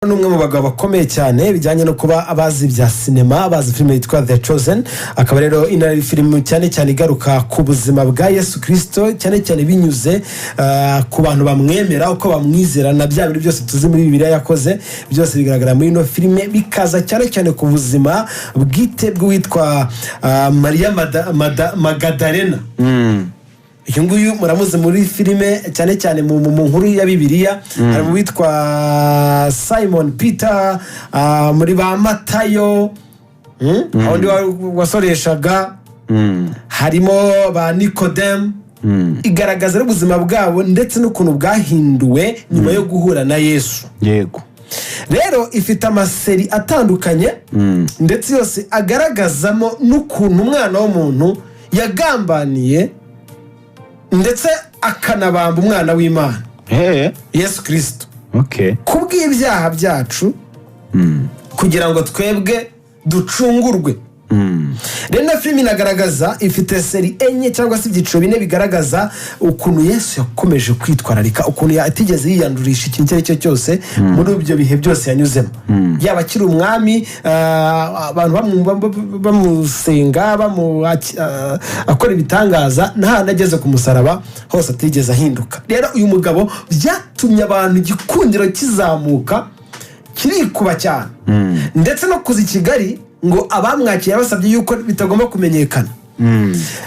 Ni umwe mu bagabo bakomeye cyane bijyanye no kuba abazi ibya sinema, bazi filime yitwa The Chosen. Akaba rero ino ari filime cyane cyane igaruka ku buzima bwa Yesu Kirisito, cyane cyane binyuze ku bantu bamwemera, uko bamwizera, na bya bintu byose tuzi muri Bibiliya yakoze byose bigaragara muri ino filime. Bikaza cyane cyane ku buzima bwite bw'uwitwa Mariya Magadarena. Uyu nguyu muramuzi muri filime, cyane cyane mu nkuru ya Bibiliya. Hari uwitwa Simon Peter muri ba Matayo, Aho undi wasoreshaga, harimo ba Nikodemu. Igaragaza ubuzima bwabo ndetse n'ukuntu bwahinduwe nyuma yo guhura na Yesu. Rero ifite ama series atandukanye, ndetse yose agaragazamo n'ukuntu umwana w'umuntu yagambaniye ndetse akanabamba umwana w'Imana, Yesu Kirisito, kubw'ibyaha byacu, kugira ngo twebwe ducungurwe. Rero na filime inagaragaza, ifite series enye cyangwa se ibyiciro bine bigaragaza ukuntu Yesu yakomeje kwitwararika, ukuntu atigeze yiyandurisha ikintu icyo ari cyo cyose muri ibyo bihe byose yanyuzemo, yaba akiri umwami, abantu bamusenga, akora ibitangaza, n'ahandi ageze ku musaraba hose atigeze ahinduka. Rero uyu mugabo byatumye abantu igikundiro kizamuka, kirikuba cyane, ndetse no kuza i Kigali ngo abamwakiriye basabye yuko bitagomba kumenyekana.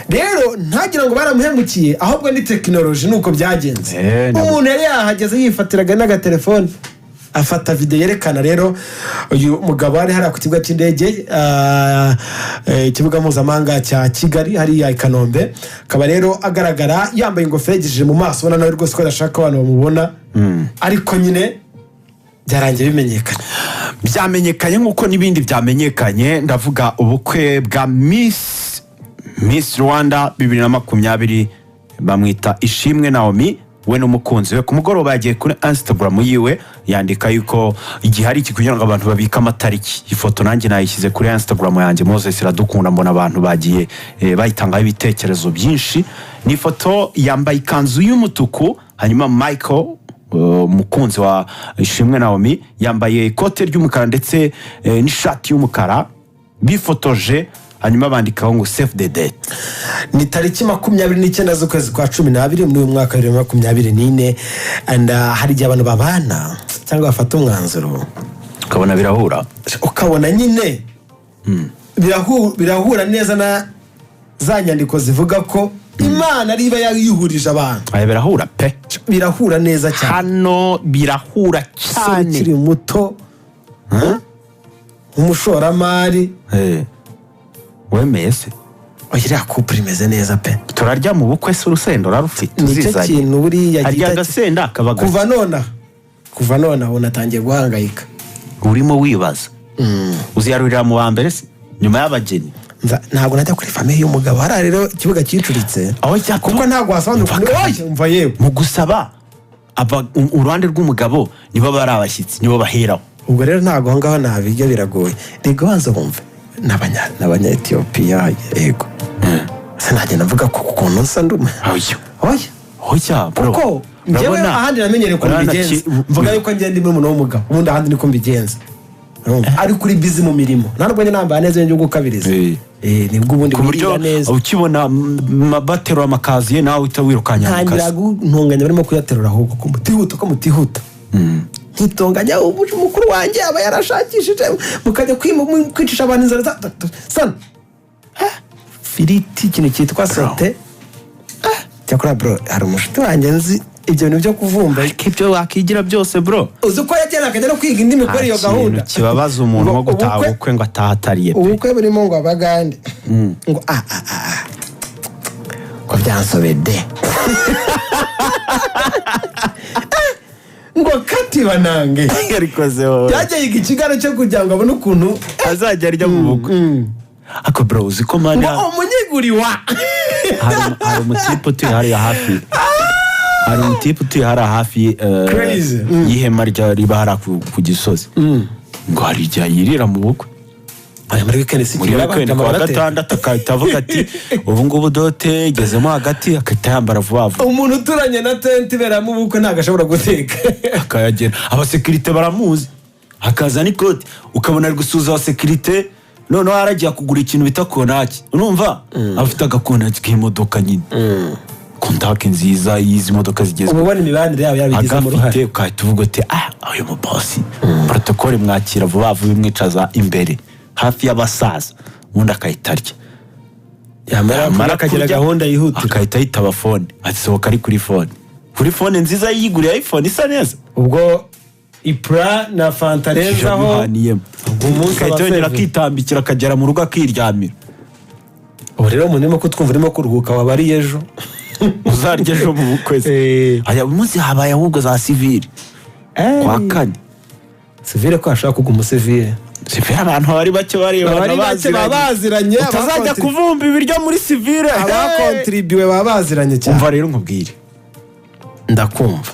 Rero ntagira ngo baramuhemukiye, ahubwo ni tekinoloji, ni uko byagenze. Umuntu yari yahageze, yifatiraga n'agatelefone, afata videwo yerekana. Rero uyu mugabo ari hariya ku kibuga cy'indege, ikibuga mpuzamahanga cya Kigali hariya i Kanombe, akaba rero agaragara yambaye ingofero, yegejeje mu maso, ubona nawe rwose ko adashaka ko abantu bamubona, ariko nyine byarangiye bimenyekanye. Byamenyekanye nk'uko n'ibindi byamenyekanye. Ndavuga ubukwe bwa Miss Rwanda 2020, bamwita Ishimwe Naomi, we n'umukunzi we. Ku mugoroba yagiye kuri Instagram yiwe, yandika yuko igihe ari iki kugira ngo abantu babike amatariki. Ifoto nanjye nayishyize kuri Instagram yanjye, Moses Iradukunda, mbona abantu bagiye bayitangaho ibitekerezo byinshi. Ni ifoto yambaye ikanzu y'umutuku, hanyuma Michael, umukunzi wa Ishimwe Naomi, yambaye ikote ry'umukara ndetse n'ishati y'umukara. Bifotoje, hanyuma bandikaho ngo "Save the date". Ni tariki 29 z'ukwezi kwa 12 muri uyu mwaka wa 2024. And hari igihe abantu babana cyangwa bafata umwanzuro, ukabona birahura. Ukabona nyine birahura neza na za nyandiko zivuga ko Imana ariba yayihurije abantu. Aya birahura pe. Birahura neza cyane. Hano birahura umusore cyane. Ukiri muto, nk'umushoramari. Wemeye se? Oya, iriya couple imeze neza pe. Turarya mu bukwe se? Urusenda urarufite? Nicyo Uzizanye? kintu buriya Harya agasenda kaba gake. Kuva nonaha unatangiye guhangayika. Urimo wibaza uziyarurira mu ba mbere se, nyuma y'abageni? Ntabwo najya kuri famille y'umugabo. Hariya rero ikibuga cyicuritse, Aho cyatuma- kuko ntabwo wasobanura ukuntu. Umva. Oya, umva yewe. Mu gusaba uruhande rw'umugabo nibo bari abashyitsi, nibo baheraho. Ubwo rero ntabwo aho ngaho nabijya, biragoye. Rega banza wumve, n'Abanyetiyopiya yego, sinagenda mvuga ko ukuntu nsa ndume. Oya. Oya. Oya bro. Kuko njyewe ahandi namenyereye ukuntu mbigenza, mvuga yuko ngenda ndi umuntu w'umugabo. Ubundi ahandi niko mbigenza. Urumva? Ari kuri busy mu mirimo, nta nubwo njye nambaye neza njye gukabiriza. Nibwo ubundi Ku buryo wirira neza. ukibona baterura amakaziye, nawe uhita wirukanka mu Ntangira kazi. guntunganya barimo kuyaterura, ahubwo ko mutihuta, ko mutihuta, nkitonganya. Ubu mukuru wanjye aba yarashakishije, mukajya kwicisha abantu inzara sana. Firiti, ikintu cyitwa sauté. Cyakora bro, hari umushuti wanjye nzi ibyo bintu byo kuvumba. Ariko ibyo wakigira byose bro. Uzi ko yagenda akajya no kwiga indimi kuri iyo Nta gahunda. kintu kibabaza umuntu Ngo nko gutaha ubukwe ngo ataha atariye pe. Ubukwe burimo ngo Abagande, ngo ah ah ah ah, ngo byansobede, ngo kati banange. Ariko se wowe. Yajya yiga ikigaro cyo kugira ngo abone ukuntu azajya arya mu bukwe. Ariko bro, uzi ko man ngo umunyiguri wa hari umutipe utuye hariya hafi, hari umutipe utuye hariya hafi Crazy. y'ihema riba hariya ku Gisozi, ngo hari igihe yirira mu bukwe. Aya muri weekend si Muri Kigali weekend abantu ku wa barateka. gatandatu, agahita avuga ati ubu ngubu dot igezemo hagati, agahita yambara vuba vuba. Umuntu uturanye na tente iberamo ubukwe ntabwo ashobora guteka. Akayagera, abasekirite baramuzi. Akaza n'ikoti, ukabona ari gusuhuza abasekirite. Noneho haragiye kugura ikintu bita konaki, urumva afite agakonaki k'imodoka nyine, kontake nziza y'izi modoka zigezweho. Uba ubona imibanire yabo yabigizemo uruhare. Agafite, ukahita uvuga uti: "Ah, uyu mubosi, protocole mwakira vuba vuba, imwicaza imbere hafi y'abasaza." Ubundi akahita arya. Yamara kurya akagira kurya, gahunda yihutira. Akahita yitaba phone, asohoka ari kuri phone nziza, yiguriye iPhone isa neza. Ubwo ipura na fanta renzaho. Bihaniyemo. Ubwo umunsi Agahita aba yongera asezeye. akitambikira, akagera mu rugo akiryamira. Ubu rero umuntu urimo kutwumva, urimo kuruhuka, waba ari ejo. Uzarya ejo mu bukwe se? Eh. Aya munsi habaye ahubwo za civil kwa kane. Civil, ko hashobora kugwa umusivile? Civil abantu bari bake barebana. Bari bake, baba baziranye. Utazajya kuvumba ibiryo muri civil. Abakontribuwe baba baziranye cyane. Umva rero nkubwire. Ndakumva.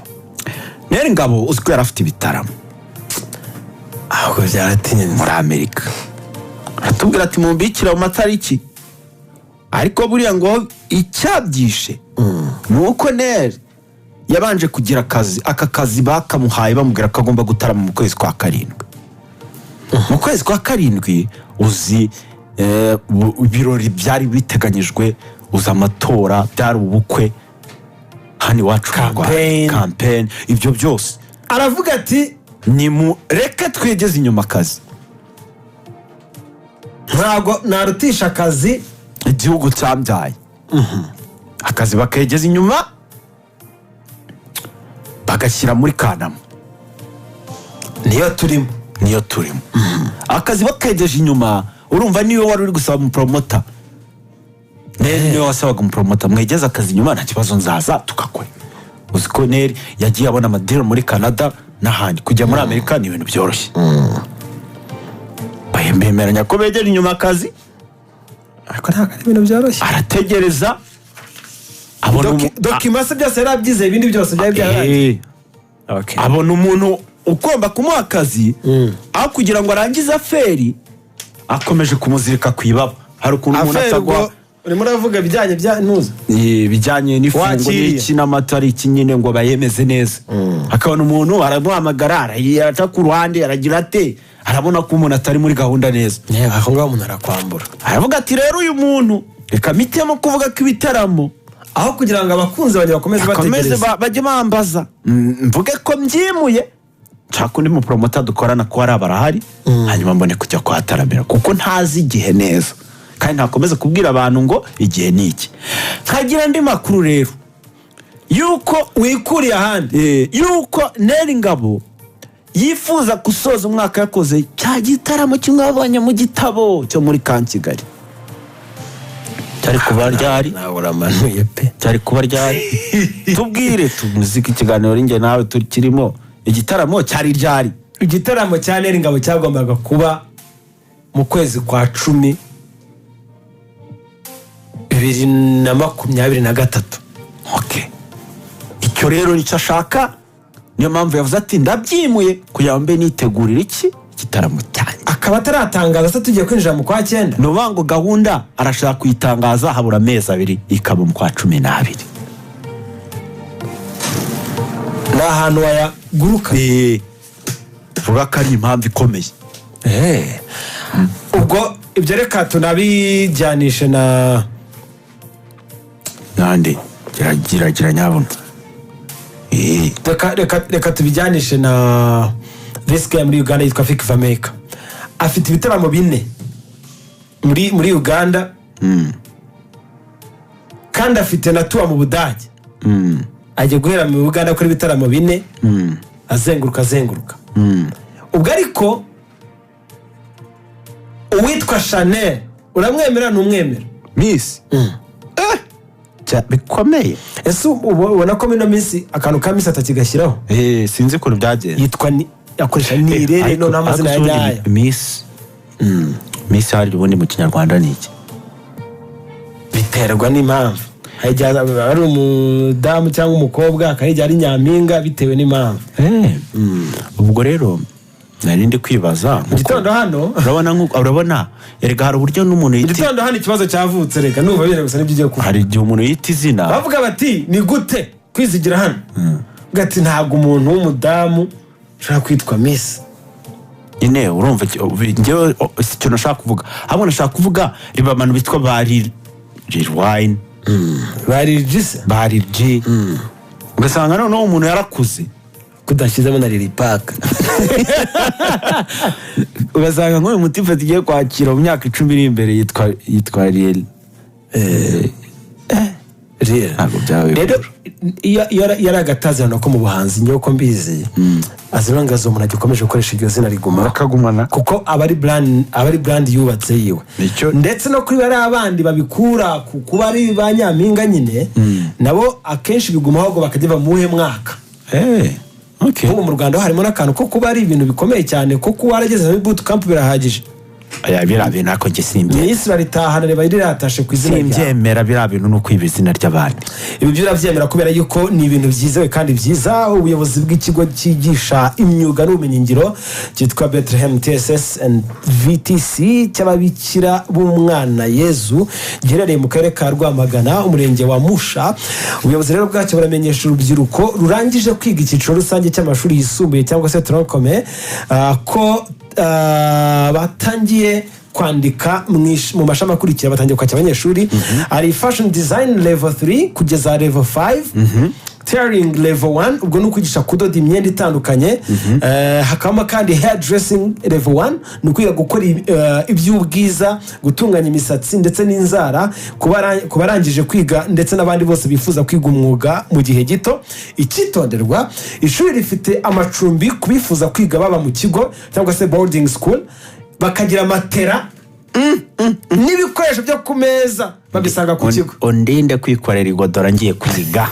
Nel Ngabo, uzi ko yari afite ibitaramo Ahubwo byaratinze. muri Amerika, aratubwira ati: "Mumbikira mu matariki." Ariko buriya ngo icyabyishe ni uko Nel yabanje kugira akazi. Aka kazi bakamuhaye bamubwira ko agomba gutarama mu kwezi kwa karindwi. Mu kwezi kwa karindwi, uzi ibirori byari biteganyijwe, uzi amatora, byari ubukwe hano iwacu mu Rwanda. Campaign. Campaign, ibyo byose. Aravuga ati: "Ni mu reke twegeze inyuma akazi." "Ntabwo narutisha akazi igihugu cyambyaye." Akazi bakegeza inyuma, bagashyira muri Kanama. Niyo turimo. Niyo turimo. Akazi bakegeje inyuma, urumva niwe wari uri gusaba umupromoter, Nel niwe wasabaga umupromoter: "Mwegeze akazi inyuma, nta kibazo, nzaza tugakora." Uzi ko Nel yagiye abona amadeal muri Canada n'ahandi, kujya muri Amerika ni ibintu byoroshye. Bemeranya ko begeje inyuma akazi. Ariko ntabwo ari ibintu byoroshye. Arategereza, abona Document se byose yari abyizeye, ibindi byose byari byararangiye. Abona umuntu ugomba kumuha akazi, aho kugira ngo arangize affaire akomeje kumuzirika ku ibaba. Hari ukuntu umuntu Affaire atagwa. Ubwo urimo uravuga ibijyanye bya ntuza. Ibijyanye n'ifungo Wakiriye. n'iki n'amatariki nyine ngo bayemeze neza. Akabona umuntu aramuhamagara, araca ku ruhande, aragira ate, arabona ko umuntu atari muri gahunda neza. Yewe, aho ngaho umuntu arakwambura. Aravuga ati: "Rero uyu muntu reka mpitemo kuvuga ko ibitaramo aho kugira ngo abakunzi banjye bakomeze bakomeze bategereze bajye bambaza, mvuge ko mbyimuye, nshaka undi mupromoter dukorana ko hari abarahari, hanyuma mbone kujya kuhataramira, kuko ntazi igihe neza kandi ntakomeza kubwira abantu ngo igihe ni iki." Nkagira andi makuru rero yuko wikuriye ahandi. Yuko Nel Ngabo yifuza gusoza umwaka yakoze cya gitaramo kimwe babonye mu gitabo cyo muri ka Kigali. Cyari kuba ryari? Nawe uramanuye pe. Cyari kuba ryari? Tubwire, tumuzike ikiganiro njye nawe tukirimo. Igitaramo cyari ryari? Igitaramo cya Nel Ngabo cyagombaga kuba mu kwezi kwa 10 2023. Okay. Icyo rero nicyo ashaka, niyo mpamvu yavuze ati: "Ndabyimuye kugira ngo mbe nitegurira iki gitaramo cyanjye." Akaba ataratangaza se tugiye kwinjira mu kwa cyenda? Ni ukuvuga ngo gahunda arashaka kuyitangaza habura amezi 2, ikaba mu kwa 12. Ni ahantu wayaguruka. Vuga ko ari impamvu ikomeye. Ubwo ibyo reka tunabijyanishe na Nande gira gira nyabuna. Reka tubijyanishe na this guy muri Uganda yitwa Fik Fameica. Afite ibitaramo bine muri Uganda, kandi afite na tour mu Budage. Agiye guhera mu Uganda akora ibitaramo bine, azenguruka azenguruka. Ubwo ariko uwitwa Chanel, uramwemera ntumwemera? Miss bikomeye. Ese ubona ko muri ino minsi akantu ka Miss atakigashyiraho? Sinzi ukuntu byagenze. Yitwa akoresha Nirere. Noneho amazina ya Ariko ubundi nyayo. Miss hari ubundi mu Kinyarwanda ni iki? Biterwa n'impamvu. Hari igihe ari umudamu cyangwa umukobwa, akaba igihe ari nyampinga, bitewe n'impamvu. Ubwo rero nari ndi kwibaza Mu gitondo hano urabona erega hari uburyo n'umuntu mu yita gitondo hano ikibazo cyavutse. Reka numva biri gusa n'ibyo ugiye kuvuga. Hari igihe umuntu yita izina. Bavuga bati: "Ni gute kwizigira hano?" Uvuga ati: "Ntabwo umuntu w'umudamu ushobora kwitwa Miss." Nyine urumva njyewe si icyo nashaka kuvuga, ahubwo nashaka kuvuga reba abantu bitwa ba Lil Wayne. Bari jise. Ba Lil G, ugasanga noneho umuntu yarakuze. Kudashyizemo na Lil Paka. Ugasanga nk'uyu mutipe tugiye kwakira mu myaka 10 iri imbere yitwa Lil. Real. Ntabwo byaba rero bihura. iyo ari agatazirano ko mu buhanzi, njyewe uko mbizi, as long as umuntu agikomeje gukoresha iryo zina riguma. Bakagumana. Kuko aba ari brand yubatse yiwe. Ndetse no kuri bariya bandi babikura ku kuba ari ba nyampinga nyine, nabo akenshi bigumaho, ahubwo bakajya mu muhe mwaka. Okay. Nk'ubu mu Rwanda ho harimo n'akantu ko kuba ari ibintu bikomeye cyane, ko kuba warageze muri boot camp birahagije. Aya, biriya bintu ariko njye simbyemera. Minisitiri aritahana, reba riratashe ku izina ryawe. Simbyemera, biriya bintu ni ukwiba izina ry'abandi. Ibi byo urabyemera kubera yuko ni ibintu byizewe kandi byiza. Ubuyobozi bw'ikigo cyigisha imyuga n'ubumenyingiro cyitwa Bethlehem TSS and VTC cy'ababikira b'umwana Yezu, giherereye mu karere ka Rwamagana, umurenge wa Musha, ubuyobozi rero bwacyo buramenyesha urubyiruko rurangije kwiga icyiciro rusange cy'amashuri yisumbuye cyangwa se tronc commun ko batangiye kwandika mu mashami akurikira. Batangiye kwakira abanyeshuri: hari fashion design level 3 kugeza level 5, tailoring level 1, ubwo ni ukwigisha kudoda imyenda itandukanye. Hakabamo kandi hair dressing level 1, ni ukwiga gukora iby'ubwiza, gutunganya imisatsi ndetse n'inzara, ku barangije kwiga ndetse n'abandi bose bifuza kwiga umwuga mu gihe gito. Icyitonderwa: ishuri rifite amacumbi ku bifuza kwiga baba mu kigo cyangwa se boarding school, bakagira matera n'ibikoresho byo ku meza babisanga ku kigo. Undinde kwikorera igodora ngiye kwiga,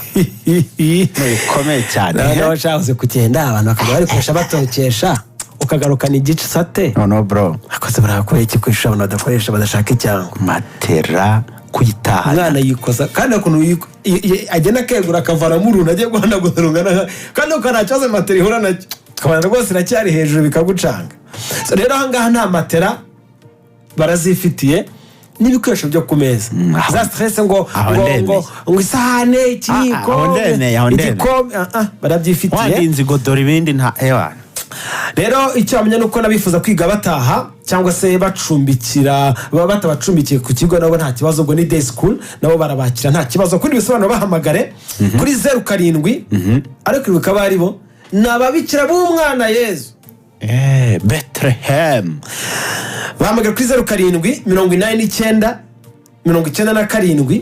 bikomeye cyane. Noneho washatse kugenda, abantu bakajya barikoresha batokesha, ukagarukana igisate. Noneho bro. Akoze barakora iki ku ishuri abantu badakoresha, badashaka icyango? Matera kuyitahana. Umwana yikoza kandi ukuntu agenda akegura akavanamo uruntu agiye guhanaguza rungana kandi uko nta kibazo matera ihura nacyo, ukabona rwose iracyari hejuru bikagucanga. So rero ahangaha nta matera, barazifitiye n'ibikoresho byo ku meza. Za stress ngo Aho ngo ndemeye. ngo isahane, ikiyiko, Ah, aho ndemeye, aho ndemeye. igikombe, barabyifitiye. Wandinze igodora, ibindi nta ewana. Rero icyo wamenya ni uko n'abifuza kwiga bataha cyangwa se bacumbikira, baba batabacumbikiye ku kigo, nabo nta kibazo, ubwo ni day school, nabo barabakira nta kibazo. Kuri bisobanuro bahamagare kuri 07, ariko bikaba ari bo ni ababikira b'umwana Yezu. Bethlehem. Bahamagara kuri 0789 97 91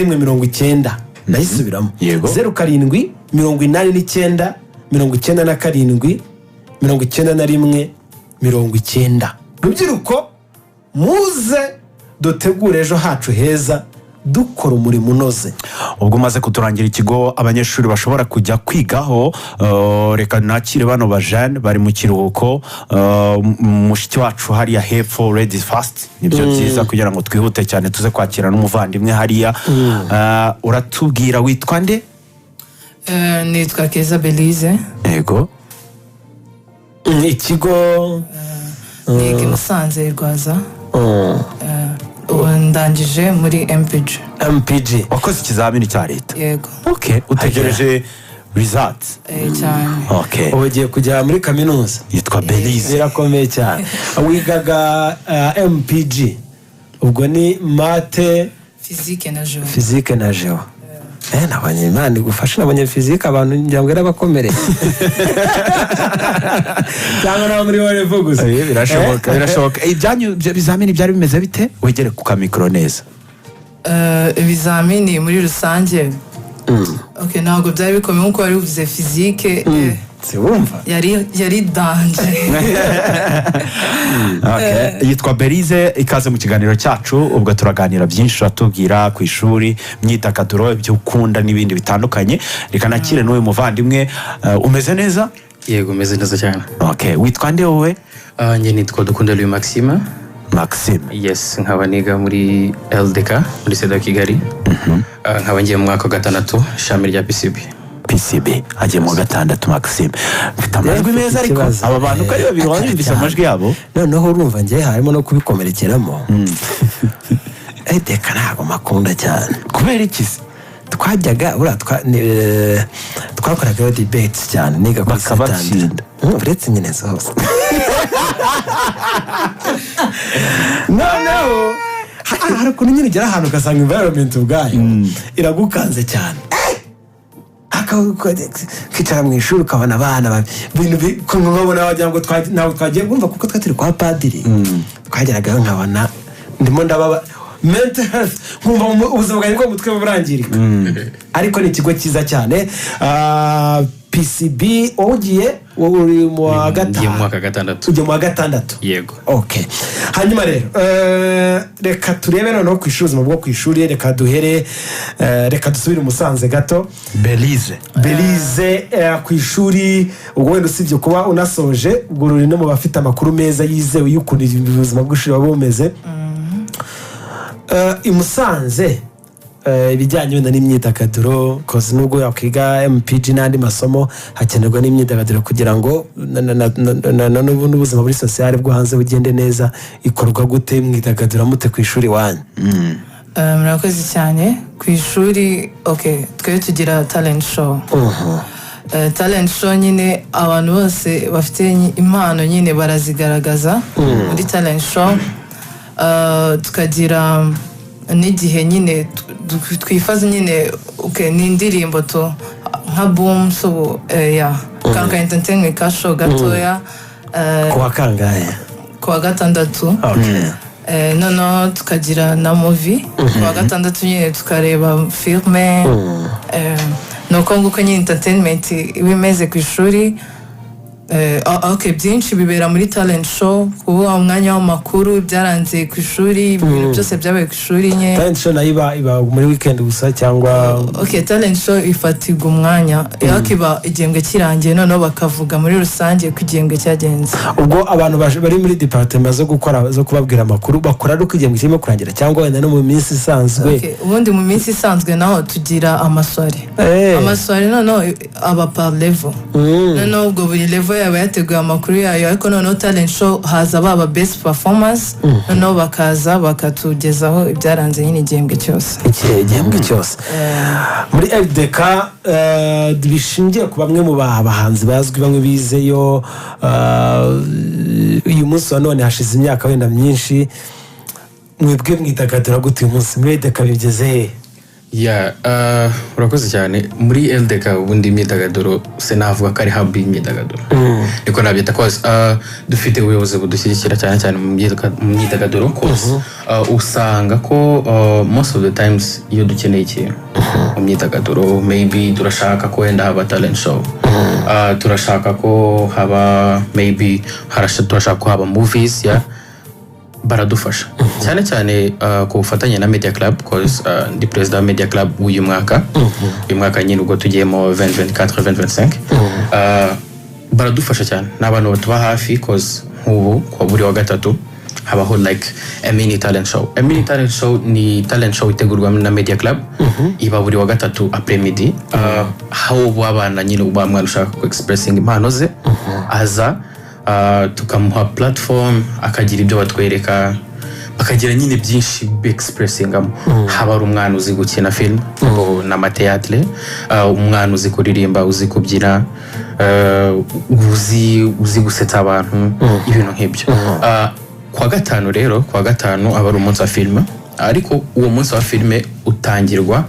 90. Ndayisubiramo. Yego. 0789 97 91 90. Rubyiruko, muze dutegure ejo hacu heza dukora umurimo unoze. Ubwo umaze kuturangira ikigo abanyeshuri bashobora kujya kwigaho, reka nakire bano bajene bari mu kiruhuko. Mushiki wacu hariya hepfo, ladies first, nibyo byiza kugira ngo twihute cyane tuze kwakira n'umuvandimwe hariya. Uratubwira witwa nde? Nitwa Keza Belize. Yego. Ikigo? Niga i Musanze, Rwaza. Ubu ndangije muri MPG. MPG. Wakoze ikizamini cya leta? Yego. Okay, utegereje results? Cyane. Okay. Ubu ugiye kujya muri kaminuza. Yitwa Belize. Birakomeye cyane. Wigaga MPG, ubwo ni math, physique na géo. Physique na géo. Nabonye Imana igufasha, nabonye physique abantu ngira ngo yarabakomereye, cyangwa nabo muri wowe gusa. Birashoboka, birashoboka. Ibyanyu bizamini byari bimeze bite? Wegere ku kamikoro neza. Ibizamini muri rusange, okay, ntabwo byari bikomeye nk'uko wari uvuze physique, Siwumva? yari danger. Okay. Yitwa Belize, ikaze mu kiganiro cyacu. Ubwo turaganira byinshi, uratubwira ku ishuri, imyidagaduro, ibyo ukunda n'ibindi bitandukanye. Reka nakire n'uyu muvandimwe. Umeze neza? Yego, meze neza cyane. Okay. Witwa nde wowe? Njye nitwa Dukunda Louis Maxime. Maxime. Yes, nkaba niga muri LDK, muri Seda Kigali. Nkaba ngiye mu mwaka wa gatandatu, ishami rya PCB. PCB, agiye mu wa gatandatu. Maxime, mfite amajwi Mfite meza ariko ikibazo. aba bantu uko ari babiri wumvise amajwi yabo? Noneho urumva njye harimo no kubikomerekeramo. Edeka ntabwo makunda cyane. Kubera iki se? Twajyaga buriya twakoragayo debate cyane niga kuri Bakabatsinda. Satani. Uretse nyine zose. Noneho hari ukuntu nyine ugera ahantu ugasanga environment ubwayo iragukanze cyane. Kwicara mu ishuri ukabona abana ibintu nkabona wagira ngo ntabwo twagiye kumva, kuko twari turi kwa padiri. Twageragayo nkabona ndimo ndababa mental health, nkumva ubuzima bwanjye bwo mu mutwe burangirika. Ariko ni ikigo cyiza cyane. PCB, wowe ugiye, wowe uri mu wa Ngiye mu gatanu? mwaka wa gatandatu. Ujya mu wa gatandatu? Yego. Okay, hanyuma rero reka turebe noneho ku ishuri, ubuzima bwo ku ishuri. Reka duhere, reka dusubire i Musanze gato. Belize. Belize, ku ishuri ubwo wenda usibye kuba unasoje, ubwo uri no mu bafite amakuru meza yizewe y'ukuntu ubuzima bw'ishuri buba bumeze i Musanze, ibijyanye wenda n'imyidagaduro, 'cause nubwo wakwiga MPG n'andi masomo, hakenerwa n'imyidagaduro kugira ngo n'ubuzima muri social bwo hanze bugende neza. Ikorwa gute? Mwidagadura mute ku ishuri iwanyu? Murakoze cyane. Ku ishuri, okay, twe tugira talent show. Talent show nyine abantu bose bafite impano nyine barazigaragaza muri talent show. Tukagira n'igihe nyine twifaza nyine, okay, ni indirimbo tu nka boom, so yeah, ka entertainment, ka show gatoya. Ku wa kangahe? Ku wa gatandatu. Noneho tukagira na movie ku wa gatandatu nyine, tukareba filme. Ni uko nguko nyine entertainment iba imeze ku ishuri. Okay, byinshi bibera muri talent show, kuba umwanya w'amakuru, byaranze ku ishuri, ibintu byose byabaye ku ishuri nyine. Talent show nayo iba muri weekend gusa cyangwa? Okay, talent show ifatirwa umwanya, ariko iba igihembwe kirangiye, noneho bakavuga muri rusange uko igihembwe cyagenze. Ubwo abantu bari muri department zo gukora, zo kubabwira amakuru, bakora ari uko igihembwe kirimo kurangira cyangwa wenda no mu minsi isanzwe? Okay, ubundi mu minsi isanzwe naho tugira amasoirée. Amasoirée noneho aba par level. Noneho ubwo buri level yaba yateguye amakuru yayo, ariko noneho talent show haza baba best performers, noneho bakaza bakatugezaho ibyaranze nyine igihembwe cyose. Iki gihembwe cyose. Muri LDK, bishingiye ku bamwe mu bahanzi bazwi, bamwe bizeyo, uyu munsi wa none hashize imyaka wenda myinshi, mwebwe mwidagadura gute uyu munsi muri LDK? Bigeze he? Yeah, urakoze cyane. Muri LDK ubundi imyidagaduro sinavuga ko ari hub y'imyidagaduro, niko nabyita, 'cause dufite ubuyobozi budushyigikira cyane cyane mu myidagaduro, 'cause usanga ko most of the times iyo dukeneye ikintu mu myidagaduro, maybe turashaka ko wenda haba talent show, turashaka ko haba maybe turashaka ko haba movies, yeah, baradufasha cyane cyane ku bufatanye na Media Club, 'cause ndi perezida wa Media Club w'uyu mwaka. Uyu mwaka nyine ubwo tugiyemo 2024 2025. Baradufasha cyane, ni abantu batuba hafi, 'cause nk'ubu kuwa buri wa gatatu habaho like a mini talent show. A mini talent show ni talent show itegurwa na Media Club, iba buri wa gatatu après midi, aho uba abana nyine, uba mwana ushaka ku expressing impano ze aza, tukamuha platform, akagira ibyo batwereka, bakagira nyine byinshi expressingamo. Haba ari umwana uzi gukina film n'amateatre, umwana uzi kuririmba, uzi kubyina, uzi gusetsa abantu, ibintu nk'ibyo. Kuwa gatanu rero, kuwa gatanu aba ari umunsi wa filime, ariko uwo munsi wa filime utangirwa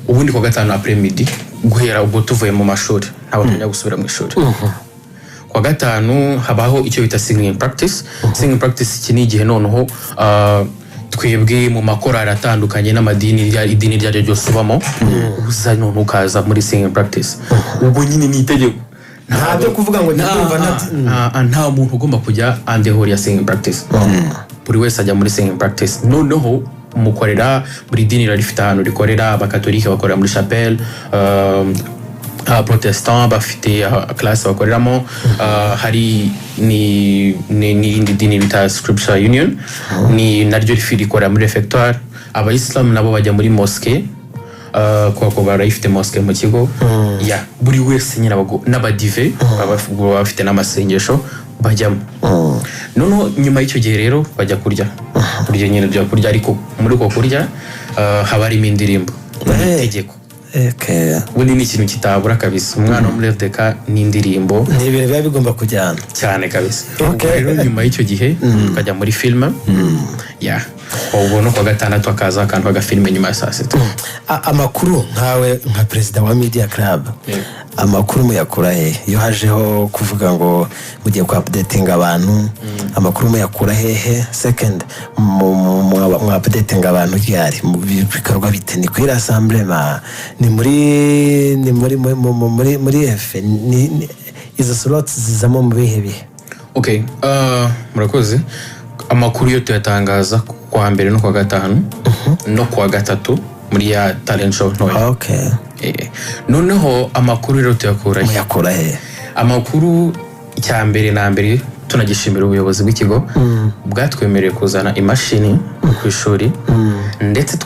ubundi kuwa gatanu après midi, guhera ubwo tuvuye mu mashuri, ntabwo tujya gusubira mu ishuri. Kuwa gatanu habaho icyo bita singing practice. Singing practice, iki ni igihe noneho twebwe mu makorali atandukanye n'amadini, idini iryo ari ryo ryose ubamo, uza noneho ukaza muri singing practice. Ubwo nyine ni itegeko. Nta byo kuvuga ngo ndumva Nta muntu ugomba kujya en dehors ya singing practice. Buri wese ajya muri singing practice. Noneho mukorera, buri dini riba rifite ahantu rikorera. Abakatolike bakorera muri chapelle, Protestant bafite classe bakoreramo, hari n'irindi dini bita Scripture Union, ni naryo rikorera muri refectoire. Abayisilamu nabo bajya muri mosquée, kubera ko barayifite mosquée mu kigo. Ya, buri wese nyine n'abadive baba bafite n'amasengesho bajyamo. Noneho nyuma y'icyo gihe rero bajya kurya, kurya nyine byo kurya, ariko muri uko kurya haba harimo indirimbo. Ni itegeko. Ubundi ni ikintu kitabura kabisa, umwana wo muri LDK n'indirimbo. Ni ibintu biba bigomba kujyana. Cyane kabisa. Ubwo rero nyuma y'icyo gihe tukajya muri filime, yeah, ubwo no kuwa gatandatu hakaza akantu k'agafilime nyuma ya saa sita. Amakuru nkawe nka perezida wa media club, amakuru muyakura hehe? Iyo hajeho kuvuga ngo mugiye ku updatinga abantu, amakuru muyakura hehe? Second, mwa updatinga abantu ryari? Bikorwa bite? Ni kuri rassemblement, ni muri muri efe izo slots zizamo mu bihe bihe? Okay, murakoze. Amakuru yo tuyatangaza kuwa mbere no kuwa gatanu no kuwa gatatu muri ya talent show ntoya. Noneho amakuru rero tuyakura he? Muyakura hehe? Amakuru, icya mbere na mbere tunagishimira ubuyobozi bw'ikigo bwatwemereye kuzana imashini ku ishuri, ndetse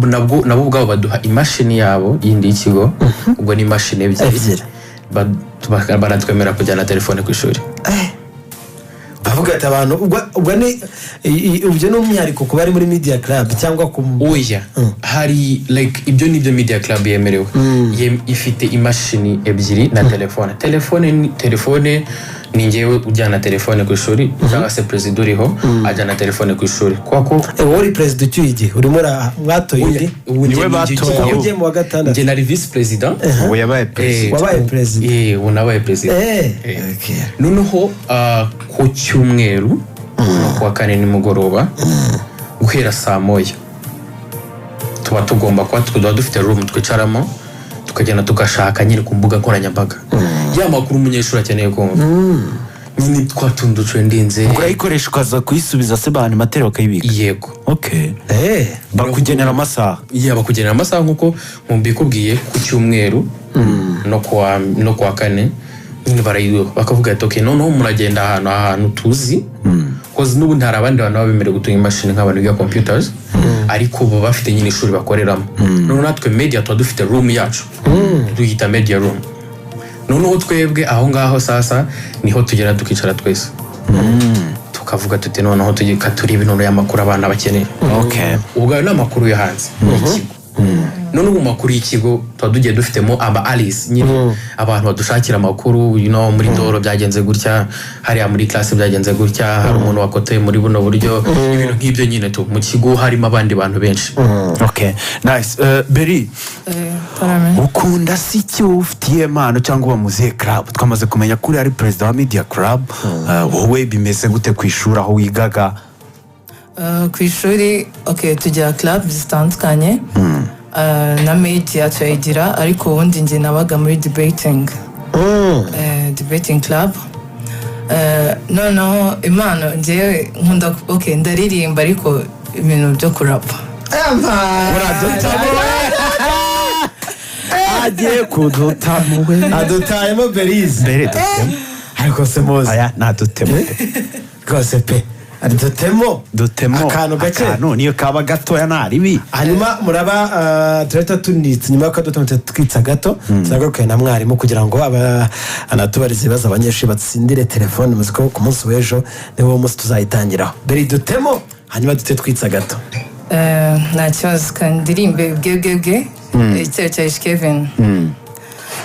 nabo ubwabo baduha imashini yabo yindi y'ikigo. Ubwo ni imashini ebyiri. Ebyiri. Banatwemerera kujyana telefone ku ishuri. Bavuga ati abantu ubwo ni ibyo ni umwihariko ku bari muri media club cyangwa ku? Oya, hari like ibyo ni byo media club yemerewe. Ifite imashini ebyiri na telefone. Telefone ni ngewe ujyana telefone ku ishuri cyangwa se perezida uriho ajyana telefone ku ishuri kubera ko Wowe uri perezida ucyuye igihe, urimo mwatoye undi? Ubu Niwe njye batoye. ugiye. Ugiye mu wa gatandatu. Njye nari visi perezida. Ubu yabaye perezida. Wabaye perezida. Ubu nabaye perezida. Noneho ku cyumweru no kuwa kane nimugoroba guhera saa moya tuba tugomba kuba tuba dufite room twicaramo, tukagenda tugashaka nyine ku mbuga nkoranyambaga ya makuru umunyeshuri akeneye kumva nyine, twa tundi dutrendinze. Urayikoresha ukaza kuyisubiza se ba animateri bakayibika? Yego. Okay, bakugenera amasaha? Yaba kugenera amasaha nk'uko mbikubwiye, ku cyumweru no kuwa kane nyine barayiduha, bakavuga ati: "Okay, noneho muragenda ahantu tuzi." Koze n'ubundi hari abandi bantu baba bemerewe gutunga imashini nk'abantu biga computers, ariko baba bafite nyine ishuri bakoreramo. Noneho natwe media tuba dufite room yacu tuyita media room. Noneho twebwe aho ngaho sasa niho tugera tukicara twese tukavuga tuti: "Noneho tujye turebe noneho y'amakuru abana bakeneye." Ubwo ayo ni amakuru yo hanze y'ikigo. Noneho mu makuru y'ikigo tuba tugiye dufitemo aba allies nyine, abantu badushakira amakuru, muri doro byagenze gutya, hariya muri classe byagenze gutya, hari umuntu wakotoye muri buno buryo, ibintu nk'ibyo nyine tu mu kigo harimo abandi bantu benshi. Okay, nice. Beri, Parame. ukunda si iki? Wowe ufitiye impano cyangwa uba muzihe club? Twamaze kumenya ko uri ari perezida wa media club. Wowe bimeze gute ku ishuri aho wigaga? Ku ishuri, okay, tugira club zitandukanye. Na media turayigira, ariko ubundi njye nabaga muri debating, debating club. Noneho impano njyewe nkunda, okay, ndaririmba, ariko ibintu byo kurapa. Uradutamo, agiye kudutamo we. Adutayemo berize. Mbere dutemo. Ariko se muzi? Aya ntadutemo. Rwose pe, dutemo. Dutemo. Akantu gake. Akantu niyo kaba gatoya ntaribi. Hanyuma muraba turahita tunitse nyuma y'uko dutamo twitsa gato, turagaruka na mwarimu kugira ngo aba anatubarize ibibazo, abanyeshuri batsindire telefone. Muzi ko ku munsi w'ejo niwo munsi tuzayitangiraho. Mbere dutemo, hanyuma dute twitsa gato. Nta kibazo, kandi ndirimbe bwebwebwe igitero cya Ish Kevin.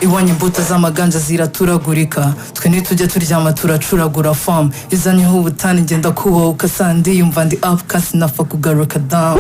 Ibonye imbuto z'amaganja ziraturagurika, twe ntitujya turyama turacuragura, famu izanyeho ubutani, ngenda kubahuka sandi, yumva ndi up kasi napfa kugaruka down.